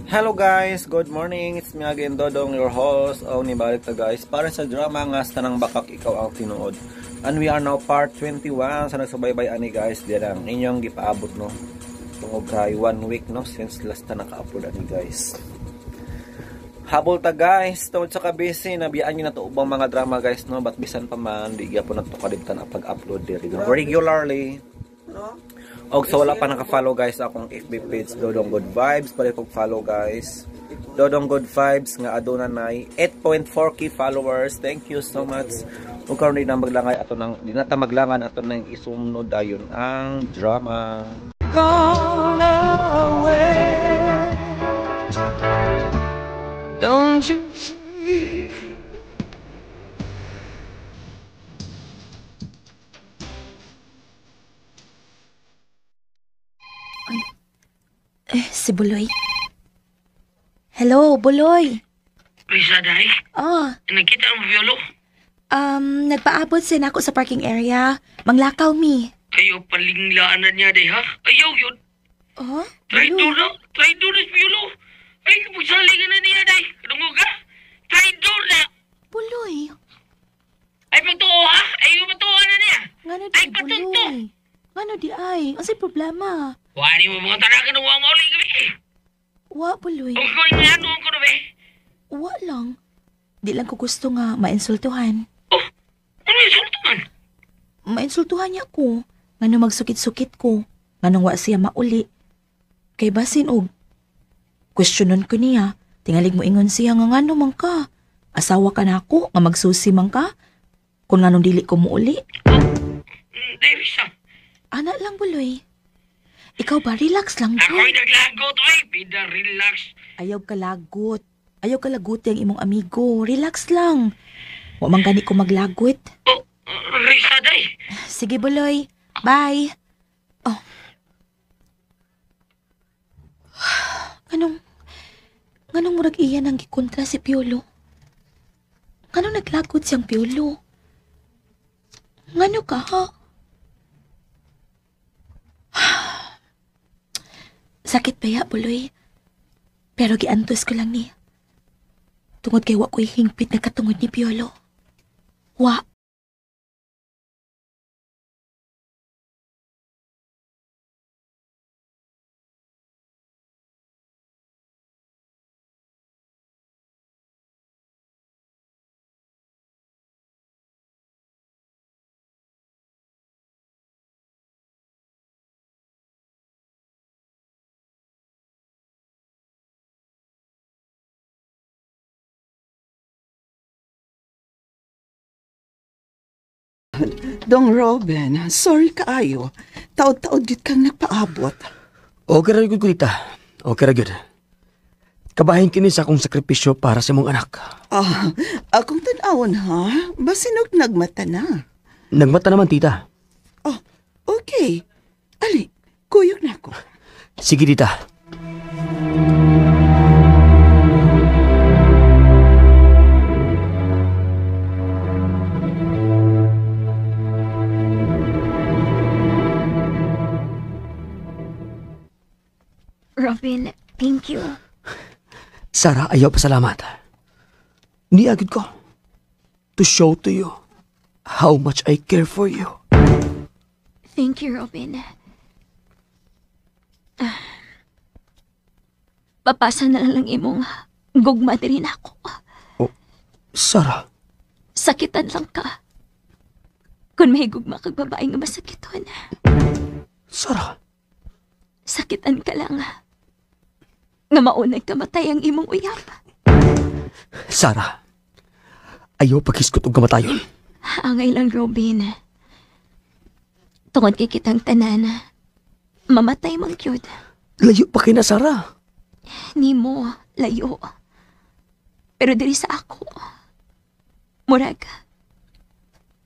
Hello guys, good morning. It's me again, Dodong, your host. O nibalik ta guys para sa drama nga sa Tanang Bakak Ikaw Ang Tinuod. And we are now part 21 sa nagsubaybay ani guys. Diyan ang inyong gipaabot no. Tungod kay 1 week no since last na naka-upload ani guys. Habol ta guys, tungod sa ka-busy nabiyaan niyo na to ubang mga drama guys no, but bisan pa man di gyapon nato kalibtan ang pag-upload diri regularly. Og sa wala pa naka-follow guys akong FB page Dodong Good Vibes, pwede kong follow guys. Dodong Good Vibes nga aduna nay 8.4k followers. Thank you so much. Ug karon di na maglangay ato nang di na ta maglangan ato nang isumnod dayon ang drama. Gone away. Don't you see? Eh, si Buloy. Hello, Buloy. Risa, day. Ah, Nakita ang Piolo. Nagpaabot siya nako sa parking area. Manglakaw mi. Kayo palinglaanan niya, day, ha? Ayaw yun. Oh, Traitor Buloy. na. Traitor na si Piolo. Ay, pagsali ka na niya, day. Kadungog ka? Traitor na. Buloy. Ay, pagtuo, ha? Ay, pagtuo na niya. Ngano di Ay, patunto. Buloy? Ngano di ay? Unsay problema? Wari mo mga tanagan ng wang mauli gabi. Wa, Buloy. Ang ko nga ano ko na, be. Wa lang. Di lang ko gusto nga mainsultuhan. Oh, ano yung sulto man? Mainsultuhan niya ko. Ngano magsukit-sukit ko. Nganong wa siya mauli. Kay basin og questionon ko niya. Tingalig mo ingon siya nga ngano man ka. Asawa ka na ako, nga magsusi man ka. Kung nganong dili ko muuli. Oh, day, Risa. Ana lang, Buloy. Ikaw ba, relax lang, Ako'y Jud. naglagot, oy. Bida, relax. Ayaw ka lagot. Ayaw ka laguti ang imong amigo. Relax lang. Wa man gani ko maglagot. Oh, Risa, day. Sige, Buloy. Bye. Oh. Anong, nganong murag iyan ang gikontra si Piolo? Nganong naglagot siyang Piolo? Ngano ka, ha? Sakit pa ya, Buloy. Pero giantos ko lang ni. Tungod kay wa ko'y hingpit na katungod ni Piolo. Wa. Dong Robin, sorry kaayo. Taod-taod gid kang nagpaabot. Okay ra gud ko, tita. Okay ra gud. Kabahin kini sa akong sakripisyo para sa imong anak. Ah, akong tan-awon ha. Basinog nagmata na. Nagmata naman, tita. Oh, okay. Ali, kuyog na ako. Sige, tita. Robin, thank you. Sarah, ayaw pasalamat. Niagid ko to show to you how much I care for you. Thank you, Robin. Papasa na lang imong gugma diri nako. Oh, Sarah. Sakitan lang ka. Kung may gugma kag babae nga masakiton. Sarah. Sakitan ka lang. Nga maunang kamatay ang imong uyab. Sarah, ayaw paghiskot og kamatayon. Angay lang, Robin. Tungod kay kitang tanan, mamatay man gyud. Layo pa kay na, Sarah. Nimo, layo. Pero diri sa ako, murag,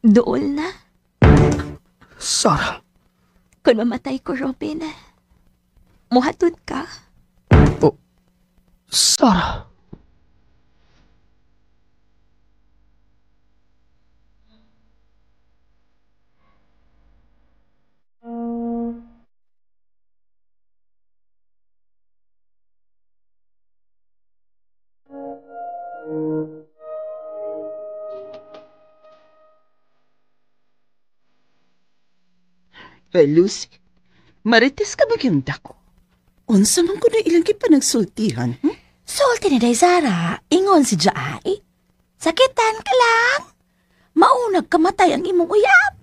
duol na. Sarah. Kung mamatay ko, Robin, muhatod ka. Oh, Sarah. Well, Lucy, marites ka ba yung dako? Unsa man ko na ilang kipanagsultihan, hmm? Sulti ni Day Sara, ingon si Jaay. Sakitan ka lang. Maunag kamatay ang imong uyab.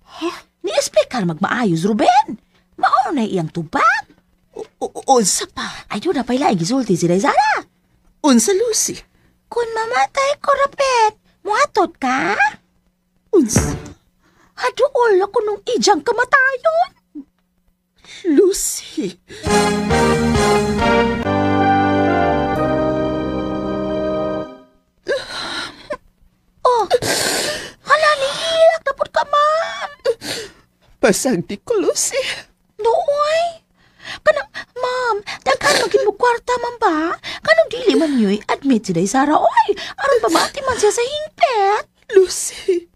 Huh? Ni-explain magmaayos, Ruben. Maunay iyang tubag. Unsa pa? Ayun na pala gisulti si Day Sara. Unsa, Lucy? Kung mamatay ko, Ruben, muhatod ka? Unsa? Haduol ako nung ijang kamatayon. Lucy! Oh, hala, nihilak na po ka, ma'am. Pasagdi ko, Lucy. Nooy. Kanang, ma'am, daghan magin mo kwarta, ma'am ba? Kanang dili man niyo'y admit si Day Sara, oy. Aron pamati man siya sa hingpit. Lucy!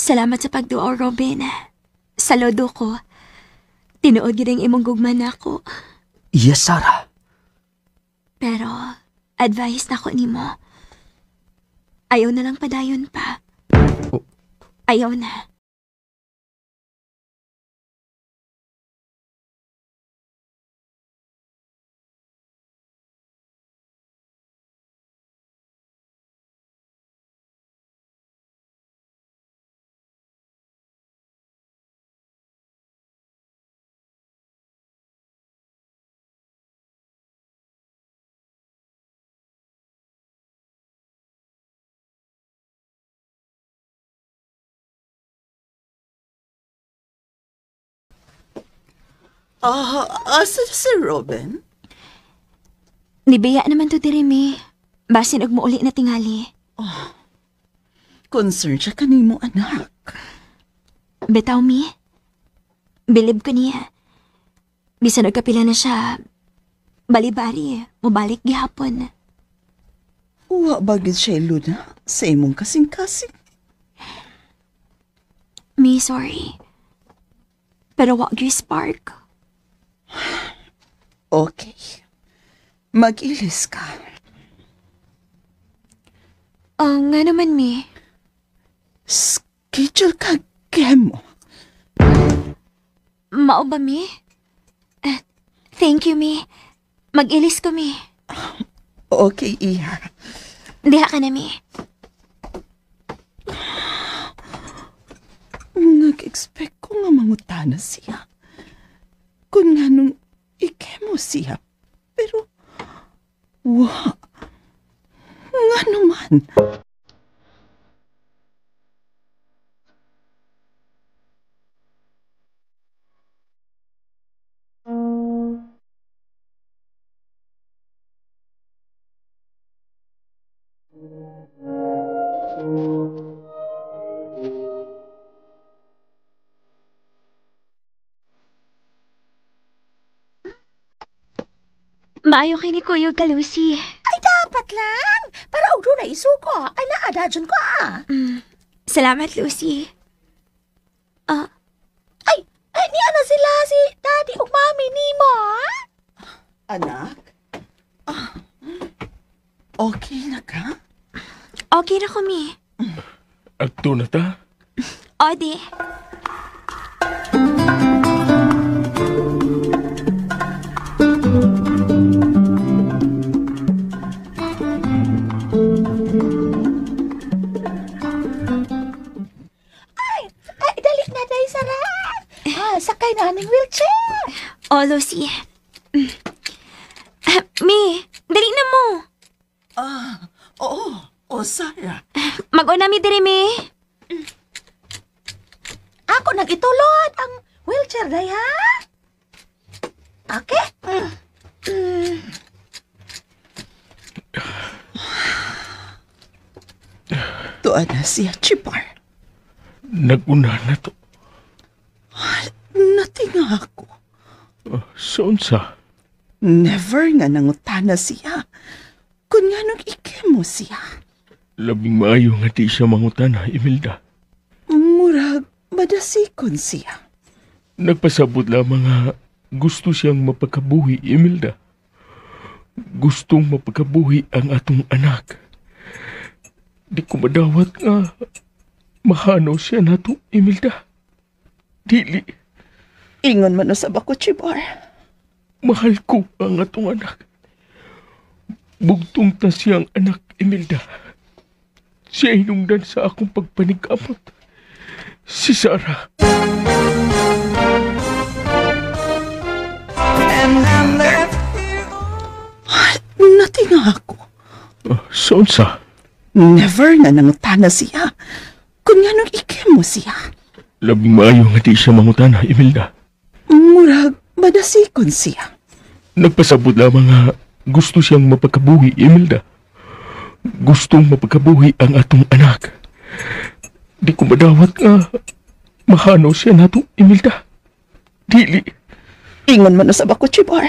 Salamat sa pagduo, Robin. Saludo ko. Tinuod gyud ang imong gugma nako. Yes, Sarah. Pero, advice nako nimo. Ayaw na lang padayon pa. Oh. Ayaw na. Asa si Robin? Nibiya naman to diri, mi. Basin og muuli na tingali. Oh, concerned siya kanimo, anak. Bitaw, mi. Bilib ko niya. Bisan og kapila na siya, bali-bari, mubalik gihapon. Uwa ba gid siya, Luna, sa imong kasing-kasing? Mi, sorry. Pero wa gyud spark. Okay. Mag-ilis ka. Oh, nga naman, mi. Schedule ka chemo. Mao ba, mi? Thank you, mi. Mag-ilis ko, mi. Okay, Iha. Diha ka na, mi. Nag-expect ko nga mangutana siya. Kung nga nung ikemo siya. Pero, wa. Nga naman. Maayo kay ni Kuya ka, Lucy. Ay, dapat lang. Para og doon na isuko. Ay, naadadyon ko, ah. Salamat, Lucy. Ay, ay, niya na sila si Daddy ug Mami nimo, ah. Anak? Okay na ka? Okay na ko, mi. Agto na ta? Odi. Ay, dali na, Day Sara. Ah, sakay na aning wheelchair. Oh, Lucy. Mi, dali na mo. Oo. Oh, Sarah. Mag-una mi diri, mi. Ako nang itulod ang wheelchair, Day, ha? Okay? Tuan na siya, Chipar. Nag-una na to. Natinga ako. Sa unsa? Never nga nangutana siya. Kung nga nung ikemo siya. Labing maayo nga di siya mangutana, Imelda. Murag, madasikon siya. Nagpasabot lamang nga gusto siyang mapagkabuhi, Imelda. Gustong mapagkabuhi ang atong anak. Di ko madawat nga mahano siya nato, Imelda. Dili. Ingon man usab ako, Chibar. Mahal ko ang atong anak. Bugtong ta siyang anak, Imelda. Siya hinungdan sa akong pagpanigkamot. Si Sarah. Natinga ako. Sonsa? Never na nangutana siya. Kung nganong ikemo siya. Labing maayo nga di siya mangutana, Imelda. Murag, madasikon siya. Nagpasabot lamang nga gusto siyang mapagkabuhi, Imelda. Gustong mapagkabuhi ang atong anak. Di ko madawat nga mahano siya nato, Imelda. Dili. Ingon man usab ako, Chibar.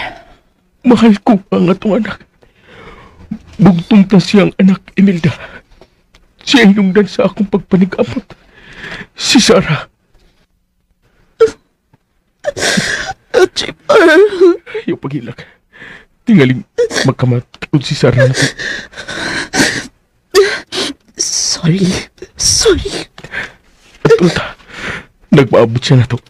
Mahal ko ang atong anak. Bugtong ta siyang anak, Imelda. Siya hinungdan sa akong pagpanigkamot. Si Sarah. Chibar. Ayaw paghilak. Tingaling magkamatod si Sarah na. Sorry. Sorry. At nagpaabot siya na to.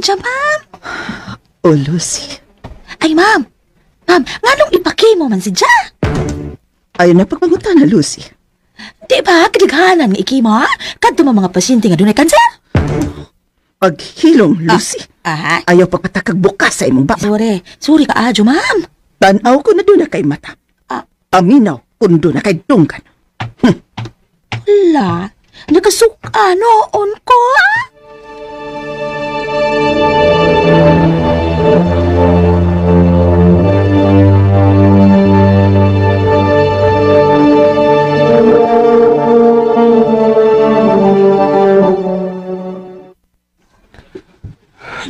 Siya, ma'am. Oh, Lucy. Ay, ma'am. Ma'am, nganong ipakimo man si Ja? Ayaw na pagpangutan na, Lucy. Di ba, kadaghanan nga ikimo, ha? Kadto mga pasyente nga dunay kanser? Paghilom, Lucy. Aha. Ayaw pagpatakag bukas sa imong baba. Sorry. Sorry ka, adyo, ma'am. Tanaw ko na doon na kay mata. Paminaw kung doon na kay dunggan. Wala. Nakasuka noon ko, ha?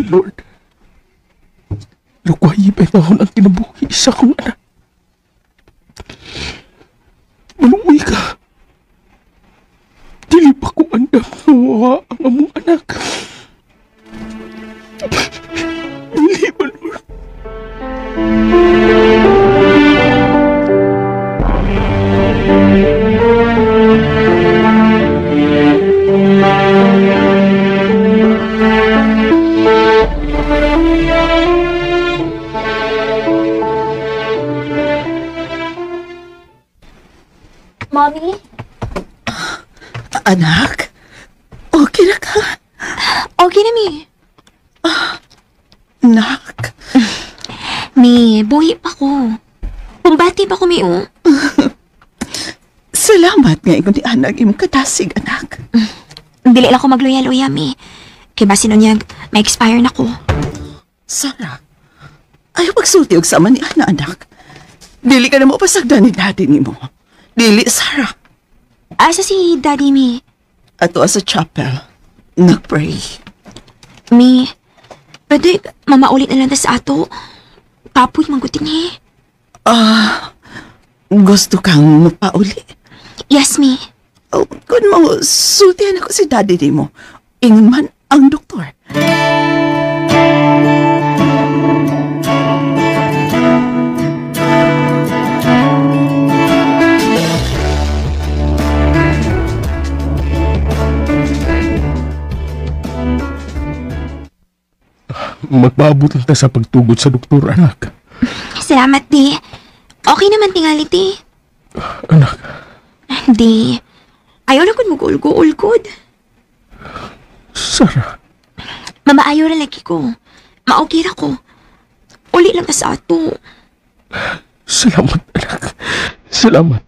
Lord, lukwayi pa ang kinabuhi sa akong anak. Maluoy ka. Dili pa ko andam nga ang among anak. Dili ba, Lord? Mommy? Anak? Okay na ka? Okay na, Mi. Nak? Mi, buhi pa ko. Pumbati pa ko, Mi, oh. Salamat nga ingon ni anak imong katasig, anak. Dili lang ko magluya-luya, Mi. Kay basin unyag, ma-expire na ko. Sarah, ayaw pagsulti og sama ni ana, anak. Dili ka na mo pasagdan ni daddy nimo. Dili, Sarah. Asa si daddy, Mi? Ato sa chapel. Nag-pray. Mi, pwede mamaulit na lang ta sa ato. Kapoy, manggutin eh. Gusto kang mapauli? Yes, Mi. Oh, kung mo, sultihan ako si daddy nimo. Ingon man ang doktor. Magpaabot lang ta sa pagtugot sa doktor, anak. Salamat, di. Okay naman tingali, di. Anak. Di. Ayaw lang kung mag-ulgo-ulgod. Sarah. Mamaayo ra lagi ko. Ma-okay ra ko. Uli lang ta sa ato. Salamat, anak. Salamat.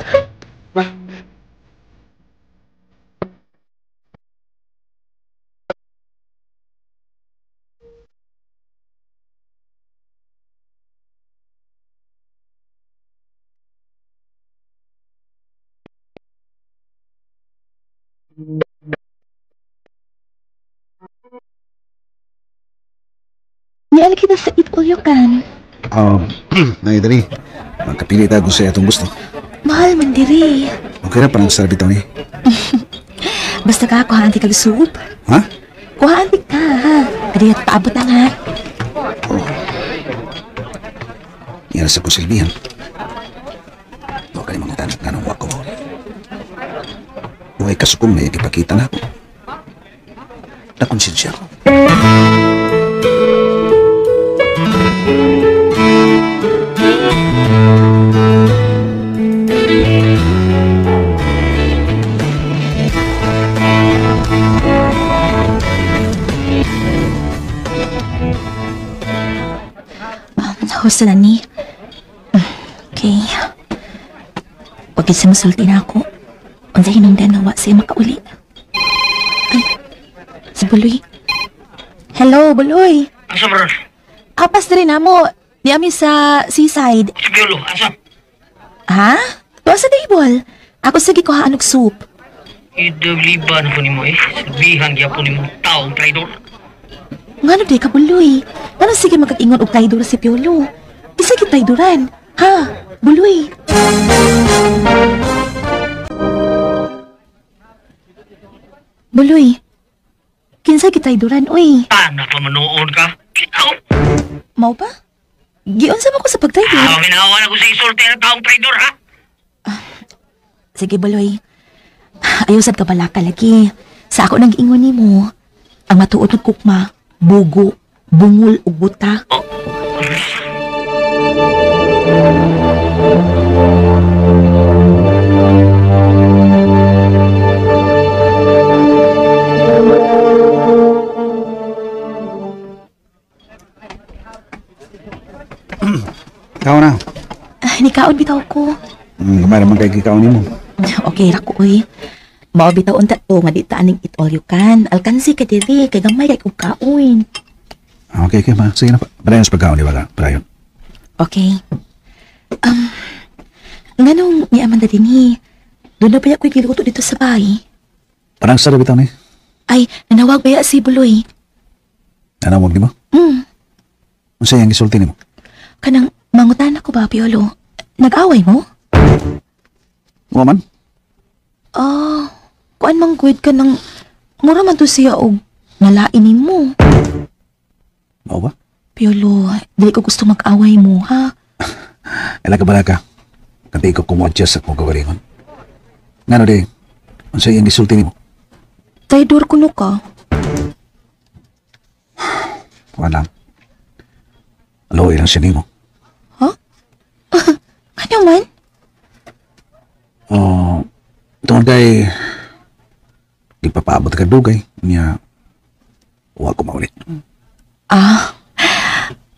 Niala kita sa Eat All You Can. Nay, dali. Magkapili tayo kung sa atong gusto. Mahal man diri. Okay na, parang sarap ito ni. Basta ka, kuhaan ti kag soup. Ha? Kuhaan ti ka, ha? Kadi at paabot na nga. Oh. Yan sa kusilbihan. Huwag ka ni mga tanak na nung wako. Huwag kasukom na yung ipakita na ako. Nakonsensya ako. Husto na ni. Okay. Huwag sa masulti na ako. Unsa hinungdan na wa siya makauli. Ay, si Buloy. Hello, Buloy. Asa maron? Apas diri namo. Di ami sa seaside. Si Piolo, asa? Ha? Tuwa sa table. Ako sige kuhaan og soup. Idagliban ko nimo eh. Sabihan gyapon nimo taong traidor. Ngano di ka, Buloy? Ngano sige magkaingon og traidor si Piolo? Isa gid traidoran. Ha? Buloy. Buloy. Kinsa gid traidoran oy? Tana pa manoon ka. Ikaw. Mao ba? Giunsa mo ko sa pagtraidor? Ah, minawa na ko sa isulti ang taong traidor ha. Sige, Buloy. Ayaw sad ka balaka lagi. Sa ako nang giingon nimo, ang matuod ng kukma, bugo, bungol ug buta. Oh. Ikaw na. Ay, nikaon bitaw ko. Gamay naman kay gikaon nimo. Okay ra ko oy. Mao bitaw unta to nga di ta aning eat all you can. Alkansi ka diri kay gamay kay kog kaon. Okay, okay ma. Sige na pa. Padayon sa pagkaon, di ba ka? Padayon. Okay. Nganong ni Amanda dinhi? Doon na ba ako'y giluto dito sa bahay? Parang sa bitaw ni. Ay, nanawag ba si Buloy? Nanawag nimo? Unsa yang gisulti nimo? Kanang mangutan ako ba, Piolo? Nag-away mo? Wa man. Ah, kuan mang good ka ng mura man to siya og nalain nimo. Mao ba? Piolo, dili ko gusto mag-away mo, ha? Ela ka balaka. Kanti ko kumo-adjust sa akong kagalingon. Ngano di? Unsa iyang gisulti nimo? Traidor kuno ka. Kuan lang. Aloy lang siya nimo. Ha? Ano man? Oh, tungod kay di pa paabot ka dugay niya. Wa ko maulit. Ah,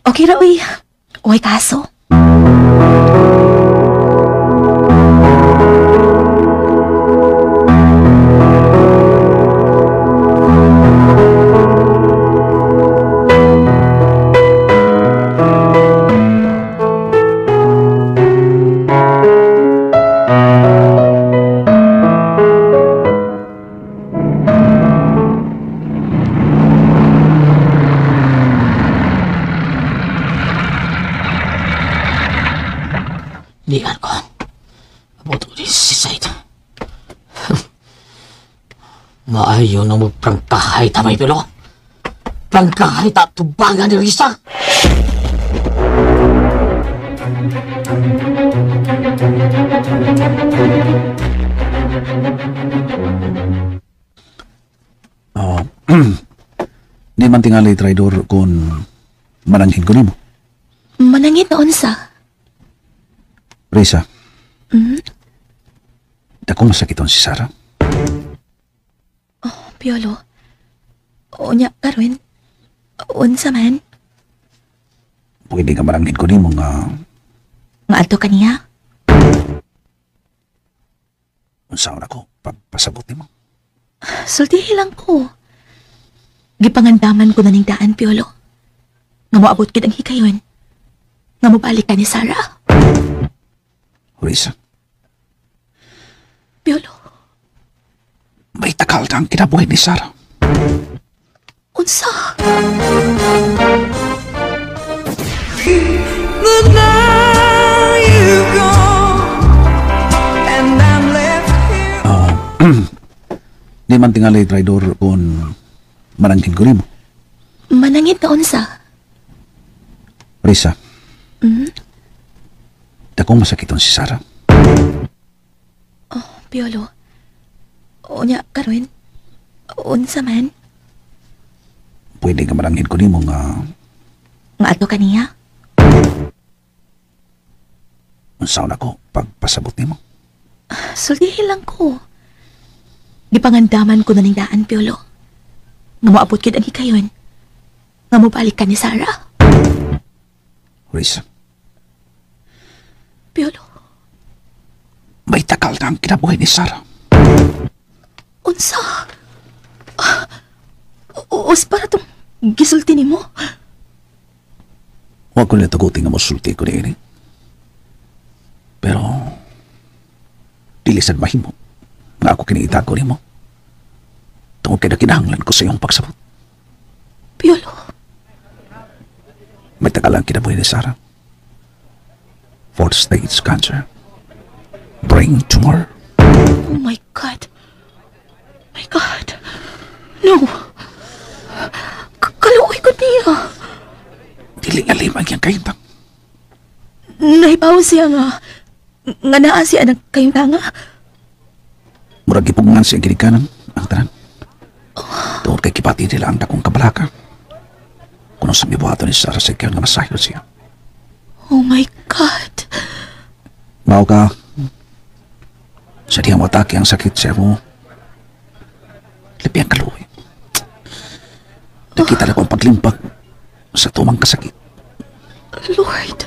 okay ra, uy. Uy, kaso. Lian ko. Abot ko din si Said. Maayo nang magprangkahay tamay pilo. Prangkahay ta tubangan ni Risa. Oh. Di man tingali traidor kung mananghin ko nimo. Manangin na unsa? Risa. Dako masakiton si Sarah. Oh, Piolo. Unya karon. Unsa man? Pwede ka mananghin ko nimo nga Nga adto kaniya? Unsaon ako pagpasabot nimo? Sultihi lang ko. Gipangandaman ko na ning daan, Piolo. Nga moabot gid ang hikayon. Nga mobalik ka ni Sarah. Risa. Piolo. May takal ang kinabuhi ni Sarah. Unsa? That now you've gone and I'm left here. Di man tingali, traidor, kung manangkin ko nimo. Manangit ka unsa? Risa. Dakong masakiton si Sarah. Oh, Piolo. Unya, karon. Unsa man? Pwede ka manangin ko nimo nga Nga ato kaniya? Unsaon ako pagpasabot nimo? Sultihin lang ko. Gipangandaman ko na ning daan, Piolo. Nga moabot gid ang hikayon. Nga mobalik ka ni Sarah. Risa. Piolo. May takal na ang kinabuhi ni Sarah. Unsa? Us para tong gisulti nimo? Huwag ko natagutin nga mosulti ko niini. Pero, dili sad mahimo nga ako kiniitago nimo. Tungod kay nakinahanglan ko sa iyong pagsabot. Piolo. May takal ang kinabuhi ni Sarah. Fourth stage cancer. Brain tumor. Oh my God. My God. No. Kaluoy ko niya. Dili nga limang iyang kahimtang. Nahibaw siya nga. Nga naa siya ng kahimtang nga. Murag gipugngan siya ginikanan ang tanan. Tungod kay kipati nila ang dakong kabalaka. Kuno sa mibuhaton ni Sarah sa ikaw nga masahil siya. Oh my God. Mao ka. Sa diyang wataki ang sakit siya mo. Lipi ang kaluoy. Nakita na ko ang paglimpag sa tumang kasakit. Lord.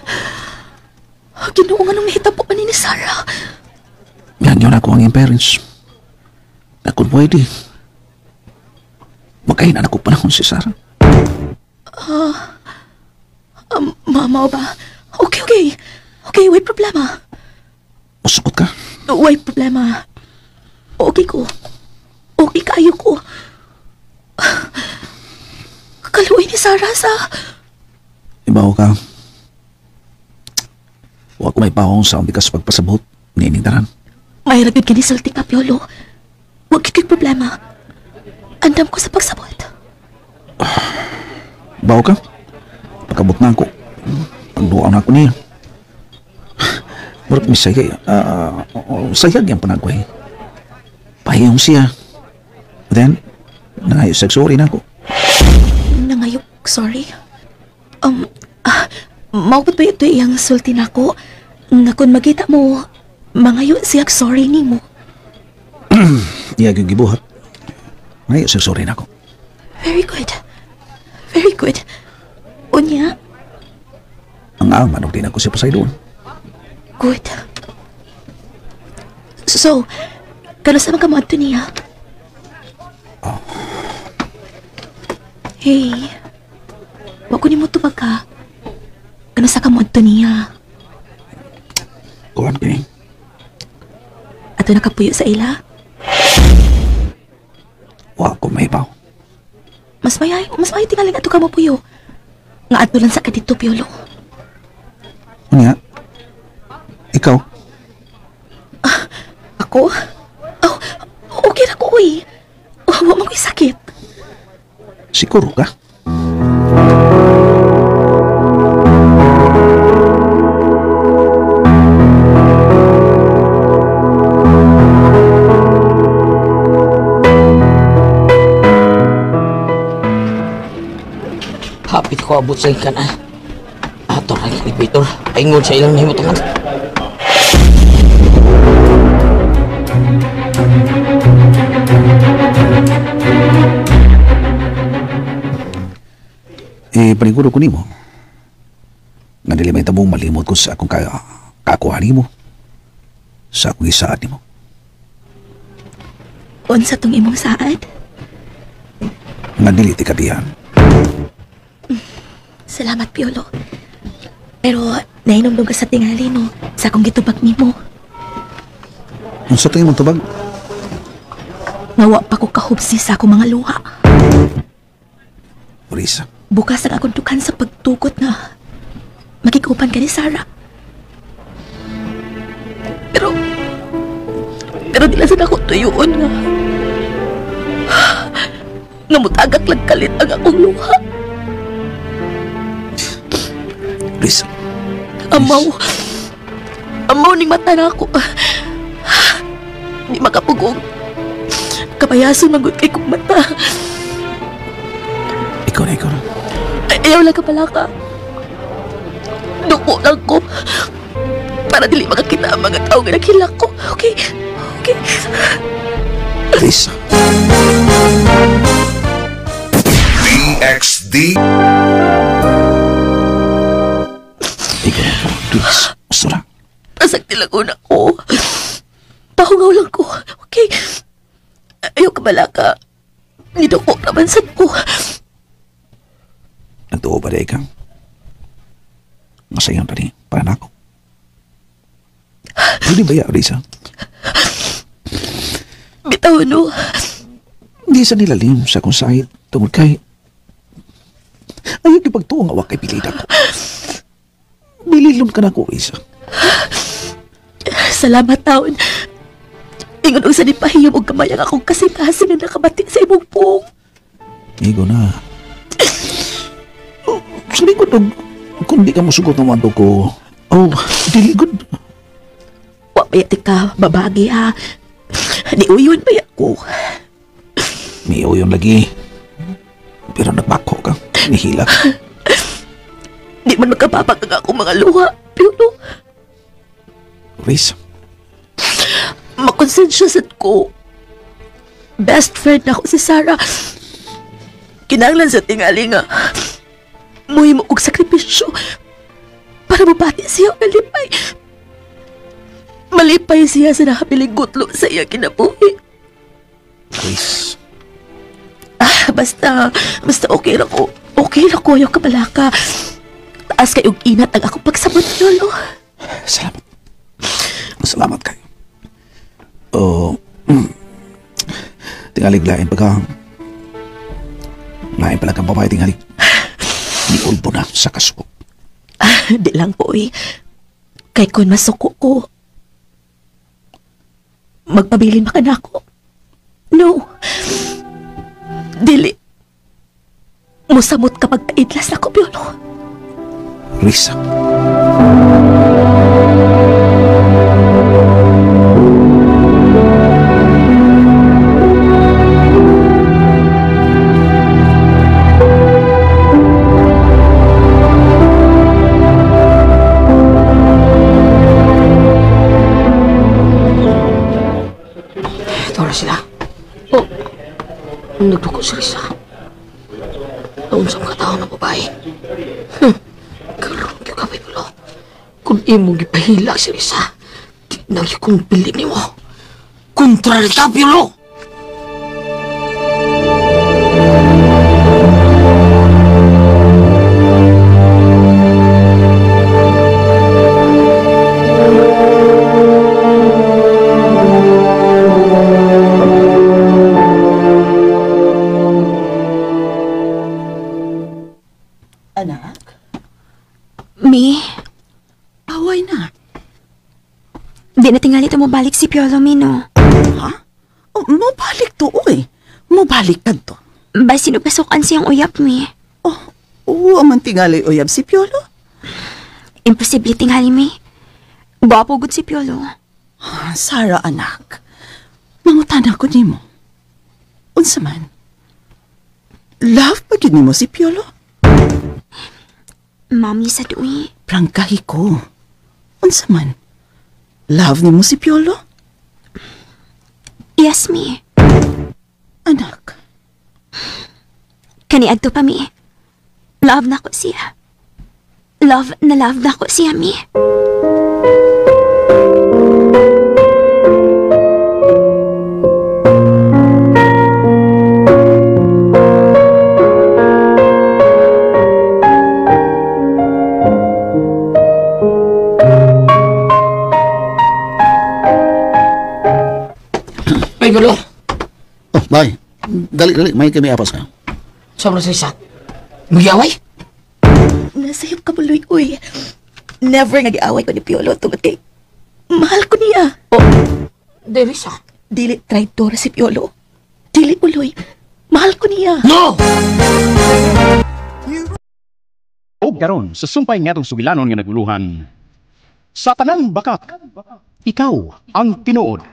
Ginoo nga nung nahitabo ani ni Sarah. Yan yun ako ang iyang parents. Na kung pwede, magkahinan ako panahon si Sarah. Mama ba? Okay, okay. Okay, way problema. Musukot ka? Way problema. Okay ko. Okay kayo ko. Kaluoy ni Sarah sa... Ibaw ka. Huwag ko may pahong sa umbikas pagpasabot. Nining tanan. May ragid kinisulti ka, Piolo. Huwag kiko'y problema. Andam ko sa pagsabot. Baw ka? Pagkabot na ako. Pagduaw na ako niya. Murag misaya. Sayag yung panagway. Pahiyong siya. Then, nangayos sorry na ako. Nangayok, sorry. Maupot ba ito iyang sulti na ako? Nga kung magita mo, mangayo siya sorry ni mo. Iya, yung gibuhat. Mangayo siya sorry na ako. Very good. Very good. Unya? Ang ama, din ako siya pasay doon. Good. So, kano sa mga mo niya? Oh. Hey, wag ko ni mo tubag ka. Kano sa ka mo niya? Kuhan kini. Ato nakapuyo sa ila? Wa ko mahibaw. Mas may tingaling ato ka mo puyo. Nga ato lang sa kadito, Piolo. Unya, ikaw? Ako? Oh, okay na ko, uy. Oh, wa man ko'y sakit. Siguro ka? Hapit ko abot sa ikan, ah. Ato ra elevator. Paingon sa ilang nahimutangan. Paniguro ko nimo. Nga dili may tabong malimot ko sa akong kakuha nimo. Sa akong isaad nimo. Unsa tong imong saad? Nga dili ti kabihan. Salamat, Piolo. Pero nainomdom ka sa tingali, no? Sa akong gitubag nimo. Unsa tong imong tubag? Nga wa pa ko kahubsi sa akong mga luha. Risa. Bukas ang akong dukan sa pagtugot nga Makikupan ka ni Sarah. Pero di lang sa ako tuyuon nga. Nga mutagak lang kalit ang akong luha. Please. Amaw. Amaw ning mata na ako. Di makapugong. Kapayaso magod kay kong mata. Ikaw na, ikaw na. Ayaw lang ka pala ka. Duko lang ko. Para dili makakita ang mga tao nga naghilak ko. Okay? Okay? Please. DXD. Ikaw na, ikaw na. Please. Gusto na. Pasag nilang una ko. Pahungaw lang ko. Okay? Ayaw ka bala ka. Niduko naman sad ko. Nagtuo ba di ka? Masayon pa ni. Para na ako. Pwede ba ya, Risa? Bitaw, no? Hindi sa nilalim sa kung sahit tungod kay ayaw kipagtuo nga wa kay pilid ako. Bililon ka na ko, Risa. Salamat, taon. Ingon og sa nipahiyom og kamay ang akong kasing-kasing na nakabati sa imong pung. Igo na. Oh, sa likod, og, kung di ka musugot ng wanto ko, oh, dili good. Wa pa yati ka, babagi ha. Di uyon pa ko. Miuyon lagi. Pero nagbako ka. Nihila ka. Di man magkapapag ang akong mga luha. Pero, Riz. Makonsensya sad ko. Best friend na ako si Sarah. Kinahanglan sa tingali nga muhimo og sakripisyo para mabati siya malipay. Malipay siya sa nakabiling gutlo sa iya kinabuhi. Chris. Ah, basta okay ra ko. Okay ra ko, ayaw ka balaka. Taas kayong inat ang akong pagsabot, Lolo. Salamat. Salamat kayo. Oh, tingalig lain pagka lain pala kang babae tingalig. Niulbo na sa kasuko. Ah, di lang po eh. Kay kun masuko ko, magpabilin ba ka na ako? No. Dili. Musamot ka pagkaidlas ako, Piolo. Risa. Ito na sila. Oh, nagduko si Risa. Naunsang katao ng babae. Karoon kayo ka, Piolo. Kung imong gipahilak si Risa, di na yun kong bilib nimo. Kontra ka, Piolo! Anak? Mi? Away na. Di na tingali ito mabalik si Piolo, Mi, no? Ha? Oh, mabalik to, oy. Mabalik ka to. Ba, sinupasukan siyang uyap, Mi? Oh, oo, man tingali uyap si Piolo. Imposible tingali, Mi. Gwapo gud si Piolo. Ah, Sarah, anak. Mangutana ko nimo. Unsa man? Love pa gyud nimo si Piolo? Mami sa duwi. Prangkahi ko. Unsa man? Love nimo si Piolo? Yes, Mi. Anak. Kaniadto pa, Mi. Love na ko siya. Love na ko siya, Mi. Ay, Piolo. Oh, bye. Dali, dali. May kami apas ka. Sama na sa isa. Magyaway? Nasayop ka, Buloy, uy. Never nga giaway ko ni Piolo tungod kay mahal ko niya. Oh, dili siya. Dili traitor si Piolo. Dili uloy. Mahal ko niya. No! Og karon sa sumpay ngatong sugilanon nga naguluhan. Sa tanang bakak, ikaw ang tinuod.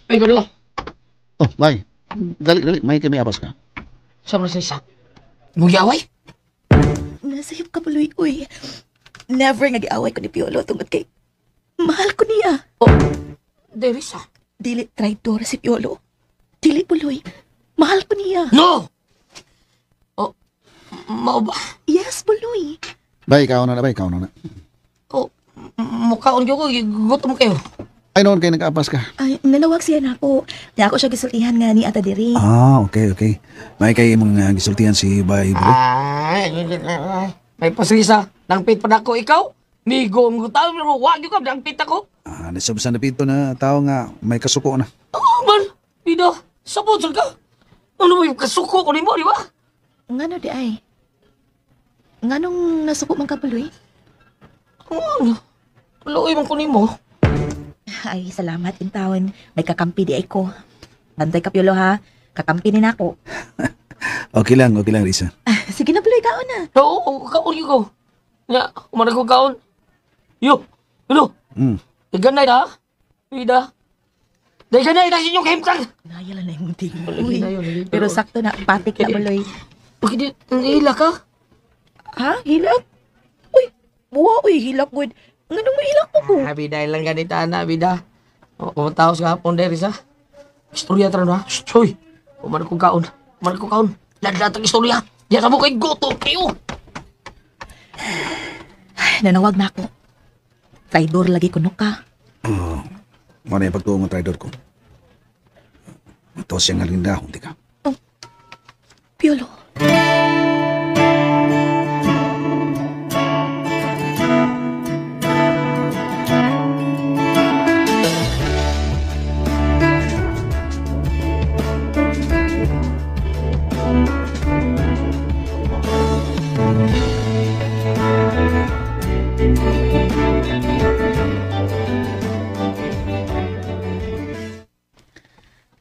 Ay, gano. Oh, bye. Dali, dali. May kami abas ka. Sa mga sa Muyaway? Nasayop ka puloy, uy. Never nga giaway ko ni Piolo tungod kay mahal ko niya. Oh, dili siya. Dili traitor si Piolo. Dili puloy. Mahal ko niya. No! Oh, mao ba? Yes, puloy. Bay, ikaw na na, bay. Ikaw na na. Oh, mukhaon ko, gutom kayo. Ay, noon kayo nag-aapas ka. Ay, nanawag siya na ako. Di ako siya gisultihan nga ni Ata Diri. Ah, okay, okay. May kayo mong gisultihan si Bay Buloy. Ay, may pasrisa. Nangpit pa na ako, ikaw. Migo ang tao, pero wag yun ka, nangpit ako. Ah, nasabsan na pito na tao nga may kasuko na. Oo man, Bida, sabot ka. Ano may kasuko ko nimo, di ba? Ngano di ay? Nganong nasuko man ka puloy? Ano? Luoy man ko nimo. Ay, salamat intawon. May kakampi di ay ko. Bantay ka, Piolo, ha? Kakampi ni nako. Okay lang, Risa. Ah, sige na, Buloy, kaon na. Oo, kaon yun ko. Nga, umarag ko kaon. Yo, ano? Iganay na, Ida. Iganay na sa inyong kahimtang. Nayala na yung munting. Uy, pero sakto na, patik na, Buloy. Bakit hila ka? Ha? Hilak? Uy, buwa, uy, hilak, good. Ano mo hilak mo ko? Ah, bida lang ganita na, bida. O, kumataos ka hapon, Derisa. Istorya tara na. Shh, hoy. Umarag ko kaon. Umarag ko kaon. Lahat-lahat ang istorya. Diyan sa mo kay gutom kayo. Ay, nanawag na ako. Traidor lagi kuno ka. Oo. Muna yung pagtuo ng traidor ko. Ito siyang halinda, hindi ka. Oh, Piolo.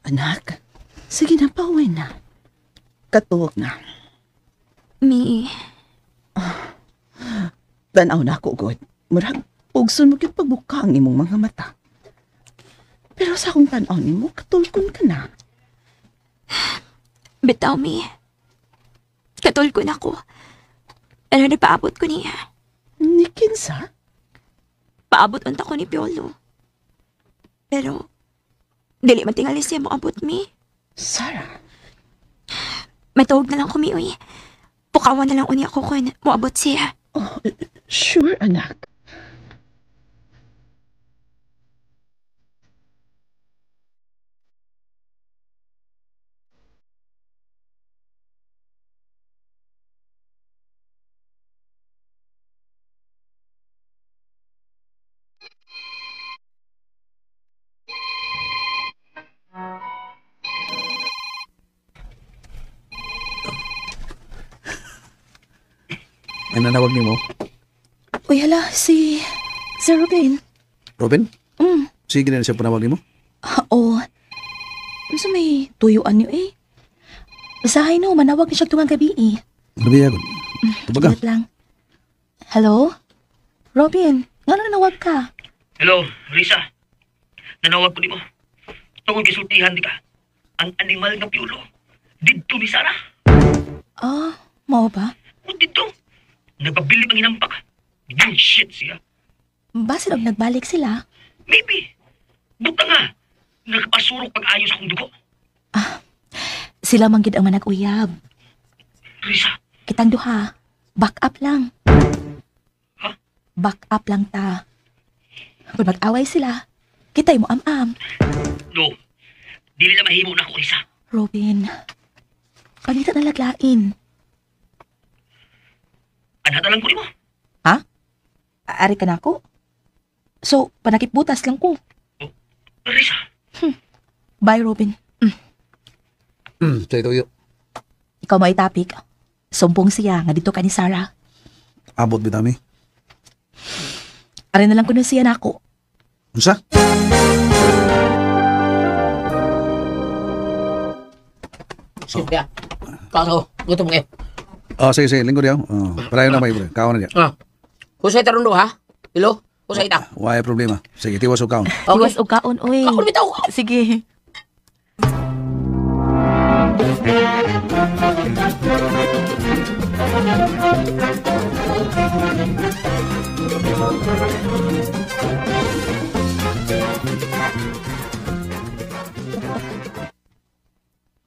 Anak, sige na, pauwi na. Katuog na. Mi. Tanaw na ako, God. Murag, pugson mo gyud pagbuka ang imong mga mata. Pero sa akong tanaw nimo, katulkon ka na. Bitaw, Mi. Katulkon ako. Ano na paabot ko niya? Ni kinsa? Paabot unta ko ni Piolo. Pero, dili man tingali siya mo abot, Mi. Sarah. Matawag na lang ko, Mi, uy. Pukawan na lang uni ako kung moabot siya. Oh, sure, anak. May nanawag ni mo? Uy, hala, si Sir Robin. Robin? Mm. Sige na siya panawag ni mo? Oo. Unsa may tuyuan niyo eh? Basahin no, manawag ni siya tungang gabi eh. Ano ba yagon? Tubaga. Ingat lang. Hello? Robin, nga nanawag ka? Hello, Risa. Nanawag ko ni mo. Tungod kisultihan di ka. Ang animal nga Piolo. Didto ni Sarah. Ah, mao ba? O didto. Nagpabilib ang hinampak. Bullshit siya. Basin og nagbalik sila? Maybe. Buta nga. Nagpasurok pag-ayos akong dugo. Ah, sila man gid ang manag-uyab. Risa. Kitang duha. Back up lang. Ha? Back up lang ta. Kung mag-away sila, kita'y mo am-am. No. Dili na mahimo na ako, Risa. Robin, pagita na laglain. Anha na lang ko nimo. Ha? Ari ka na ako. So, panakipbutas lang ko. Risa. Bye, Robin. Sa ito yun. Ikaw may topic. Sumbong siya nga dito ka ni Sarah. Abot bitami. Ari na lang kuno siya nako. Unsa? Sige. Kaso, gutom kayo. Oh, sige, sige. Lingkod yaw. Oh, palayo na may bre. Kaon na diya. Ah. Kusay taron do ha? Ilo, kusay ta. Why problema? Sige, tiwas og kaon. Okay. Tiwas og kaon, oy. Kaon bitaw. Sige.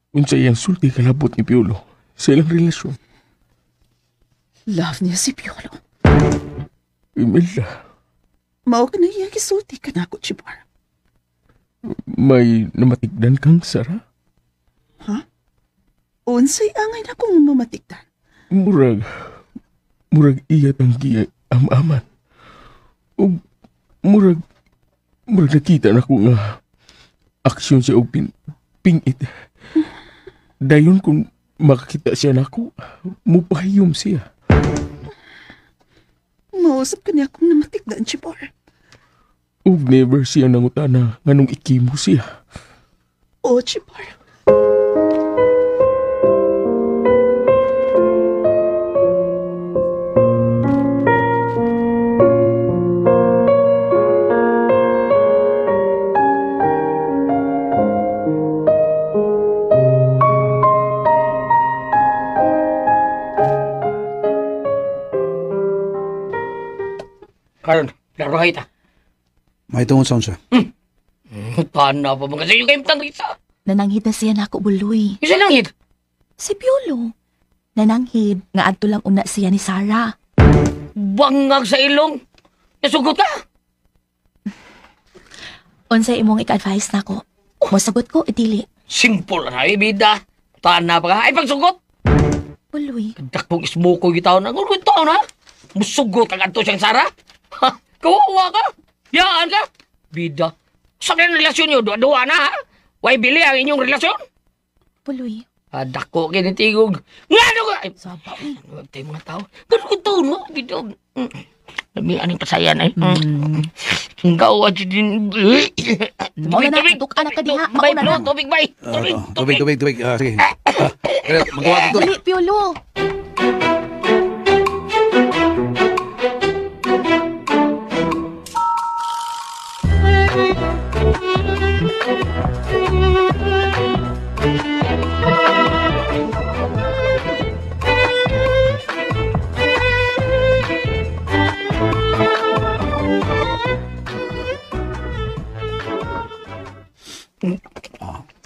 Unsa iyang sulti kalabot ni Piolo sa ilang relasyon. Love niya si Piolo. Imelda, Mao ka na iya gisulti ka na ako, Chibar. may namatigdan kang Sarah? Ha? Unsay angay na kong mamatigdan. Murag iya tanggi am-aman. Ug murag nakita na ko nga aksyon siya og pingit. Dayon kung makakita siya nako, mupahiyom siya. Mausap ka niya akong namatigdan, Chibar. Ug never siya nangutana nganong ikimo siya. Oh, Chibar. Karon, laro ta. May tungod sa unsa. Tana pa mga sa iyo kayong tangita. Nananghid na siya nako, Buloy. Isa nanghid? Si Piolo. Nananghid nga adto lang una siya ni Sarah. Bangag sa ilong. Nasugot ka. Unsay imong ika-advise nako? Mosagot ko, dili. Simple na, bida. Tana pa ka. Ay, pagsugot. Buloy. Dakpong ismoko yung taon na. Kung taon na. Musugot ang adto siyang Sarah. Ha? Kawawa ka. Yaan ka. Bida. Sa mga relasyon niyo, duwa-duwa na ha? Way bili ang inyong relasyon? Buloy. Ah, dako kinitigog. Nga ano ka? Ay, saba. Huwag tayo mga tao. Ganun ko to, no? Bida. Labi, anong pasayan ay? Gawa din. Mauna na, tukan na ka diha. Bay, Mauna na. tubig, bay. Tubig, tubig, tubig. Sige. Magawa ko Dali, Piolo.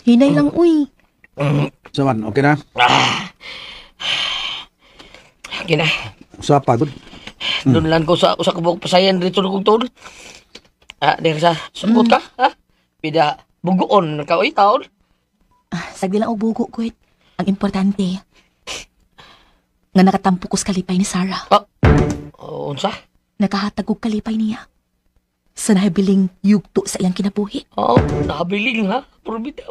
Hinay lang, uy. Saman, okay na? Okay na. Sa pagod. Doon lang ko sa usa ka buok pasayan dito na kong tuod. Ah, diri sa sugot ka, ha? Pida bugoon ka oy taon. Sagdi lang og bugo, kuit. Ang importante, nga nakatampo ko sa kalipay ni Sarah. Ah, unsa? Nakahatag og kalipay niya. Sa nahabiling yugto sa iyang kinabuhi. Oh, nahabiling ha? Pero bida.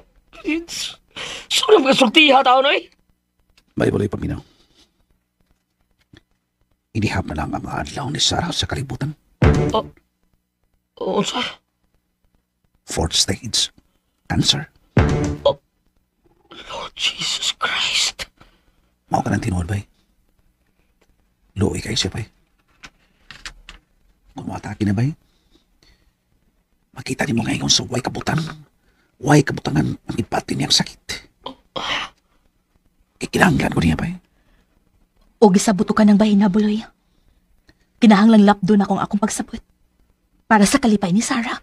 Sorry mga sultiha taon oy. May balay paminaw. Inihap na lang ang mga adlaw ni Sarah sa kalibutan. Oh, unsa? Fourth stage cancer. Oh, Lord Jesus Christ. Mao ka ng tinuod, bay. Luoy kayo siya, bay. Kung matake na, bay, makita ni mo ngayon sa way kabutan. Way kabutangan ang ipati niyang sakit. Ikinahanglan ko niya, bay. O gisabot ka ng bahin na, Buloy. Kinahanglang lapdo na kung akong pagsabot. Para sa kalipay ni Sarah.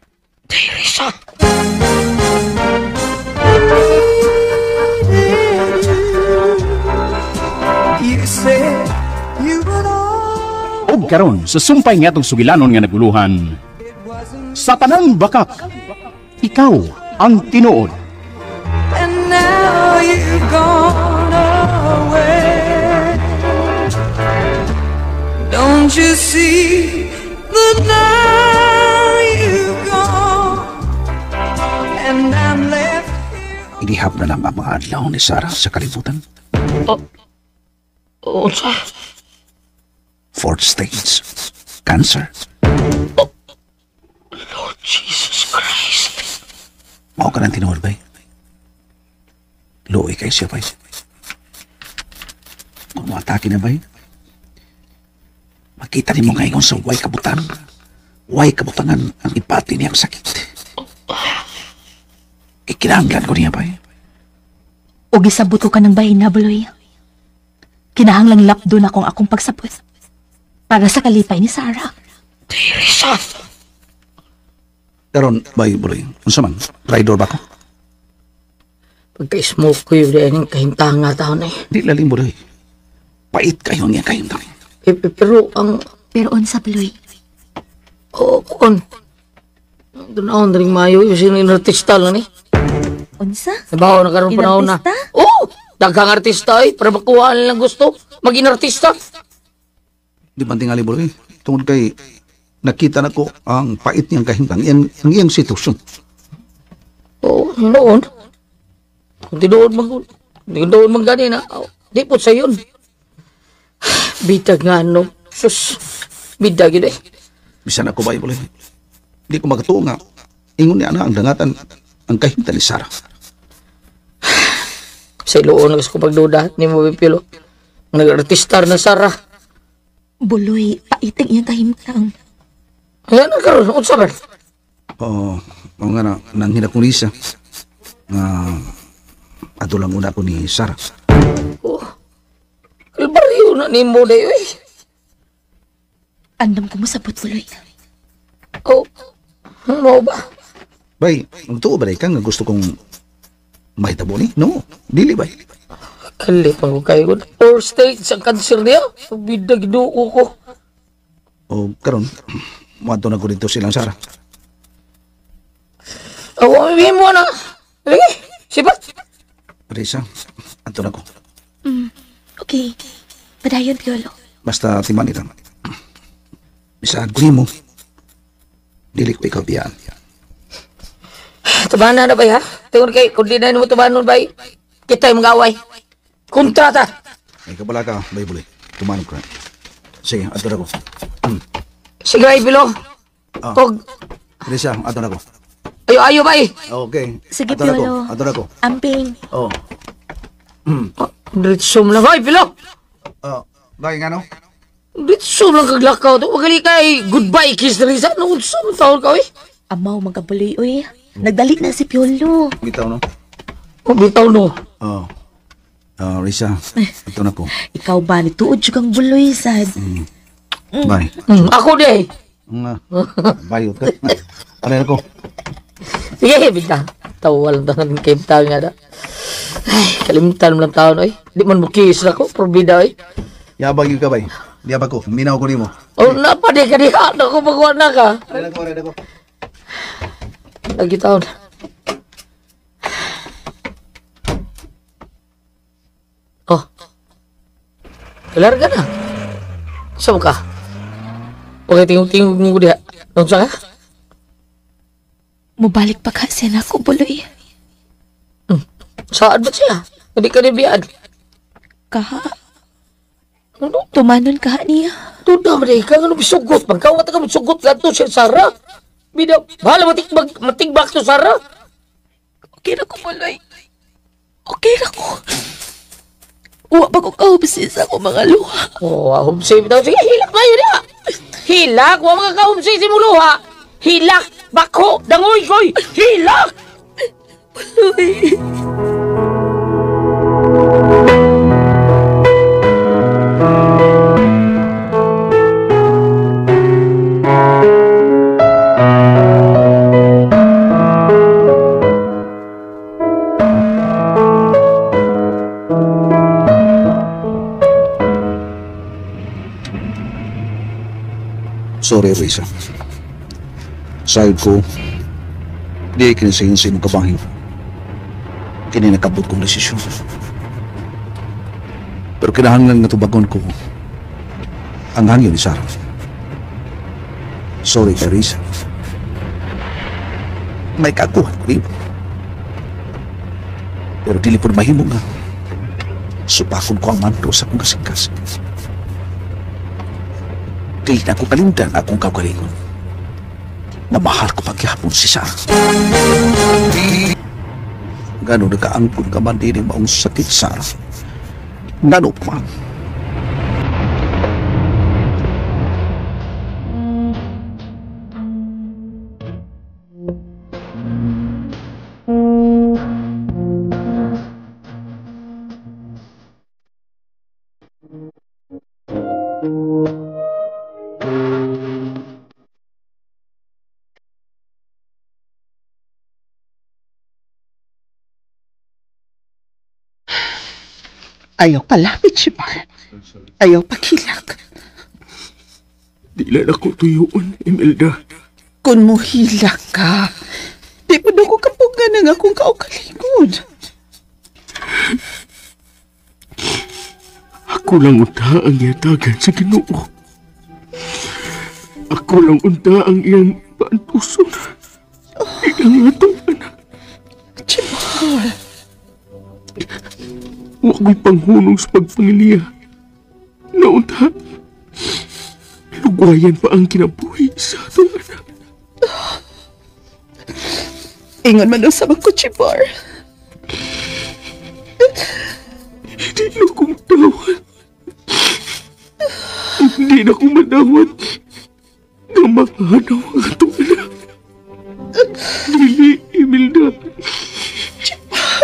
Teresa! You said you would always Og karon sa sumpay nga atong sugilanon nga naguluhan. Sa tanang bakak, ikaw ang tinuod. And now you've gone away. Don't you see the Inihap na lang ang mga adlaw ni Sarah sa kalibutan. Oh, unsa? Fourth stage, cancer. Oh, Lord Jesus Christ. Mao ka ng tinuod, bay. Luoy kay siya, bay. Kung maatake na, bay, makita ni mo ngayon sa way kabutan. Way kabutangan ang ipati niyang sakit. Ikinahanglan ko niya, bay. O gisabot ko ka ng bahin na, Buloy. Kinahanglang lapdo na kong akong pagsabot. Para sa kalipay ni Sarah. Teresa! Karon, bay, Buloy. Unsa man? Rider ba ko? Pagka-smoke ko yun, dahil kahimtang nga taon eh. Di lalim, Buloy. Pait kayo niya kahimtang. Eh, pero ang... Pero unsa, Buloy? Oo, kon. Doon ako, ring mayo, yung sino inartista lang eh. Unsa? Nabaho na karoon panahon na. Oo! Daghang artista eh, para makuha nilang gusto. Mag-inartista. Di ba tingali, Buloy? Tungod kay nakita na ko ang pait niyang kahimtang, ang iyang sitwasyon. Oo, noon. Kung tinuod mag gani na, di po sa yun. Bitag nga, no. Sus, bitag yun eh. Bisan ako ba, Buloy? Di ko makatuo nga. Ingon niya na ang dangatan ang kahimtang ni Sarah. Sa iloon na ko pagduda ni mo Pilo. Nag-artistar na Sarah. Buloy, pait ang iyang kahimtang. Ayan na karon, unsa ba? Oo, oo nga na, nanghina ko ni siya. Ato lang una ko ni Sarah. Oh, kalbaryo na ni mo dayo eh. Andam ko mo sabot, Buloy. Oh, ano ba? Bay, magtuo ba ka nga gusto kong mahitabo ni? No, dili bay. Kalipang ko kayo. Four states ang kanser niya. Bidag duo ko. O, karon, muadto na ko dito silang Sarah. O, oh, mo na. Sige, sibat. Risa, adto na ko. Okay. Padayon, Piolo. Basta timan ita. Bisahan ko nimo. Dili ko ikaw biyaan. Tubanan na ba ha? Tingnan kay, kung di na mo tubanon ba, kita yung mag-away. Kontrata! Ay, kabala ka, bay Buloy. Tumanog ka. Sige, adto na ko. Sige, ay, Pilo. Ah. Og, Risa, adto na ko. ayo, ayo, bay. Okay. Sige, adto na ko. Piolo. Adto na ko. Amping. Oh. Diretso mo lang, ay, Pilo. Oh, bay nga no? Diretso mo lang kaglakaw. Magali ka, eh. Goodbye, kiss, Risa. Noon, sa mga taon ka, eh. Amaw, magabuloy, uy. Nagdali na si Piolo. Bitaw no? Oh, bitaw, no. Oh. Oh, Risa, adto na ko. Ikaw ba, nituod jud kang buloy, sad. Bye. Ako di, eh. Nga. Bayot ka. Ano na ko? Sige, bigla. Tawa lang tangan kay tao nga da. Ay, kalimtan mo lang tao, no, eh. Di man mo kiss na ko, probida, eh. Yabag yun ka, bay. Yabag ko. Minaw ko nimo. Oh, napade ka diha. Naku, magwa na ka. Aray na ko, aray na ko. Lagi taon. Oh. Larga na. Saan ka? Okay, tingog-tingog mo diha. Unsa ka? Mubalik pa ka siya na ako, Buloy. Saan ba siya? Hindi ka nibiyaan. Kaha, Ano? tumanon ka niya. Tuda ba ka? Ano bisugot? Magkawat ka sugot lang to siya, Sarah. Bida, bahala matigbak to, Sarah. Okay na ko, Buloy. Okay na ko. Uwa pa ko kahubsi sa akong mga luha. Oh, humsi daw. Sige, hilak ba yun niya? Hilak! Wa mga kahumsi si muluha. Hilak! Bako! Dangoy koy! Hilak! Buloy. Sorry, Risa. Sayod ko, di kinisayon sa imong kabahin. Kini nakabot kong desisyon. Pero kinahanglan nga tubagon ko ang hangyo ni Sarah. Sorry kay Risa. May kakuhan ko niyo. Pero dili po mahimo nga supakon ko ang mando sa akong kasing-kasing. Dili na ako kalimtan akong kaugalingon. Na mahal ko pagyapon si Sarah. Gano'n nakaangkon ka man din maong sakit, Sarah. Gano'n pa man. Ayaw palapit, Chibar. Ayaw paghilak. Di lang ako tuyuon, Imelda. Kung muhilak ka, di pa ko kapugan ang akong kaugalingon. Ako lang unta ang iyatagan sa Ginoo. Ako lang unta ang iyang paantuson. Di ang atong anak. Chibar! Wa ko'y panghunong sa pagpangiliya. Naunta, lugwayan pa ang kinabuhi sa atong anak. Ingon man usab ako, Chibar. Hindi na ko madawat. Hindi na ko madawat na makahanaw ang atong anak. Dili, Imelda. Chibar!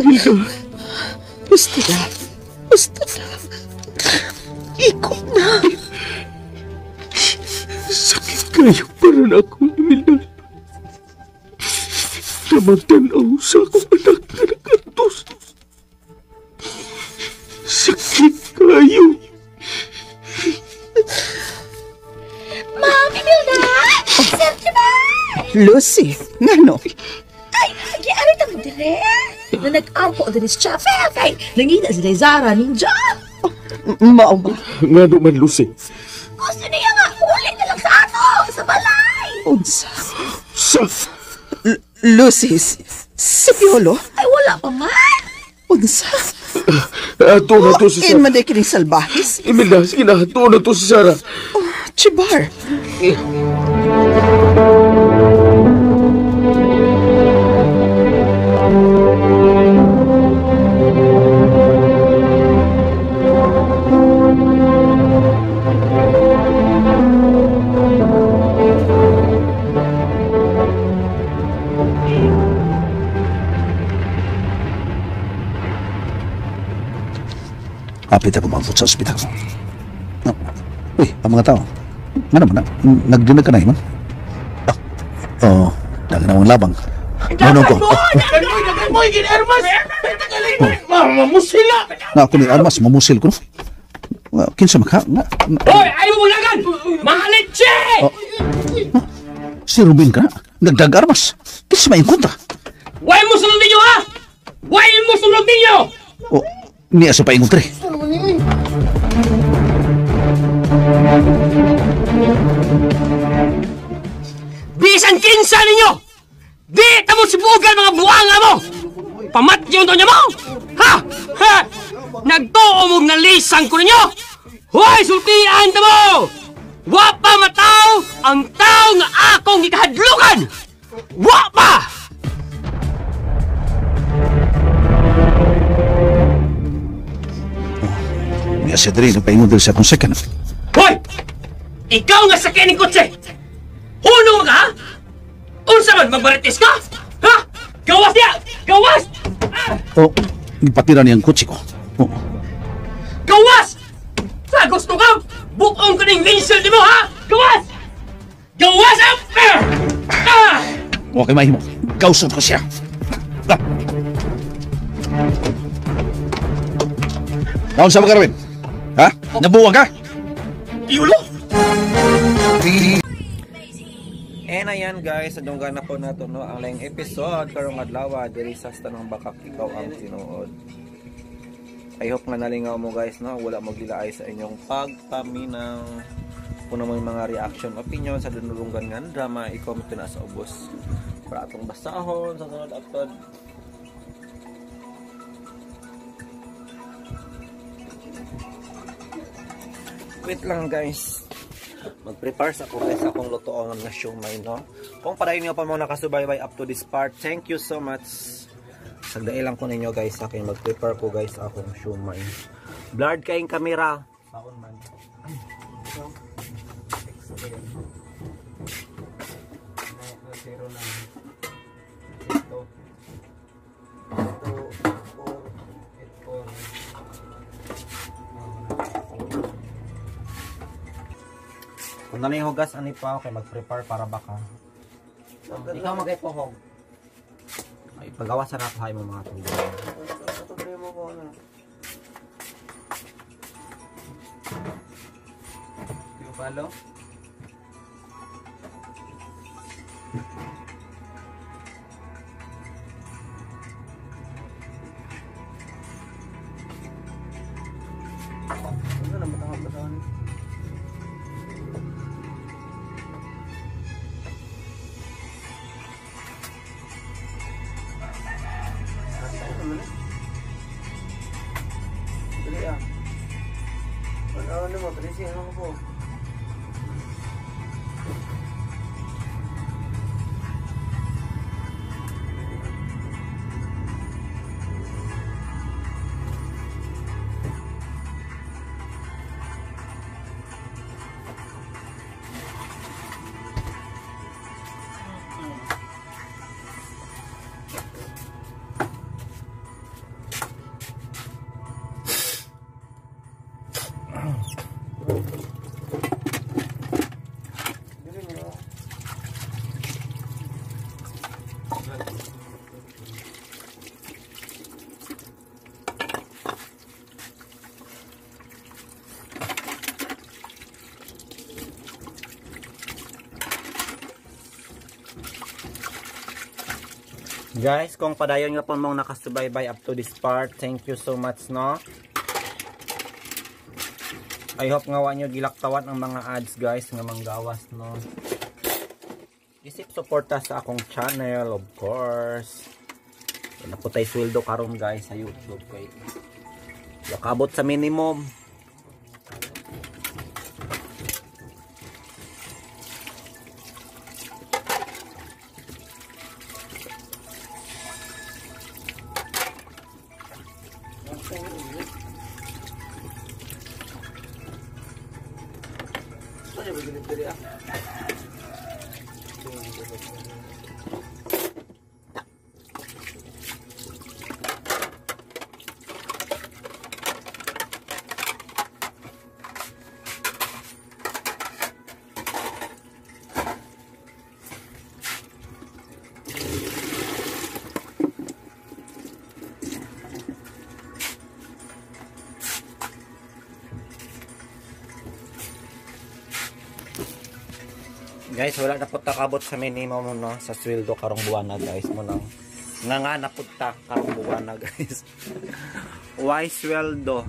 Imelda. Gusto na. Gusto na. Ikot na. Sakit kayo para na ako, Imelda. Na magtanaw sa akong anak na nagkantos. Sakit kayo. Ma'am Imelda! Sir Chibar! Lucy, ngano? Ay, giari ta mo dire. Na nag-ampo din si Chafel kay nangita si Zara ninja. Mao ba? Ngano man, Lucy? Gusto niya nga uli na lang sa ato, sa balay. Unsa? Sa? Lucy, si Piolo? Ay, wala pa man. Unsa? Ato na to si Sarah. Man day kining salbahis. Imelda, sige na, ato na to si Sarah. Oh, Chibar. Hapit ako maabot sa ospital. No. Uy, ang mga tao. Nga naman na, nagdinag ka na, Iman? Ah, oo, dagan na mong labang. Nono ko. Mamusila! Nga ako ni Armas, mamusil ko no? Kinsa maka? Hoy, ayaw mo lagan! Mahalitse! Si Ruben ka na, nagdag Armas. Kinsa may kontra? Why mo sunod ninyo, ha? Why mo sunod ninyo? Oh, niya sa paingon tre. Bisan kinsa ninyo! Di tamo sibugan mga buanga mo! Pamatyon to niya mo! Ha? Ha? Nagtuo mong nalisang ko ninyo! Hoy, sultian ta mo! Wa pa mataw ang tao nga akong gikahadlukan! Wa pa! Niya siya diri, nagpaingon diri sa akong second. Hoy! Ikaw nga sakyan ng kotse! Hunong ka, ha? Unsa man, magbaritis ka? Ha? Gawas niya! Gawas! Ah! Oh, ipatira niya ang kotse ko. Oh. Gawas! Sa gusto ka, bukong ko ng windshield mo, ha? Gawas! Gawas! Ah! Okay, mahimo. Gawson ko siya. Ah. Naon sa mga Ruben? Ha? Nabuwag ka? Yulo! And ayan guys, nadunggan na po nato no ang laing episode karong adlaw diri sa Tanang Bakak Ikaw Ang Tinuod. I hope nga nalingaw mo guys no, wala mo gilaay sa inyong pagpaminaw. Kung mo yung mga reaction, opinion sa dunulunggan nga drama, i-comment na sa ubos. Para atong basahon sa sunod upload. Wait lang guys. Mag-prepare sa ako guys akong lutoon nga siomai, no. Kung padayon niyo pa mo nakasubaybay up to this part, thank you so much. Sagdai lang ko ninyo guys sa akin mag-prepare ko guys akong siomai. Blurred kayong camera. Baon man. Kung nanay hugas ani pa okay mag-prepare para baka. Ikaw magay pohog. Ay pagawa sa nako hay mo mga tubig. You follow? Ano na matang-matang? Ano mo, Tracy, ano ko po? Guys, kung padayon nga po mong nakasubaybay up to this part, thank you so much, no? I hope nga wa nyo gilaktawan ang mga ads, guys, nga manggawas, no? Isip suporta sa akong channel, of course. Wala po tayo sweldo karon guys, sa YouTube. Kay wakabot sa minimum. Guys, wala na po takabot sa minimum, no, sa sweldo karong buwan na, guys, mo nang nga na po ta karong buwan na, guys. Why sweldo?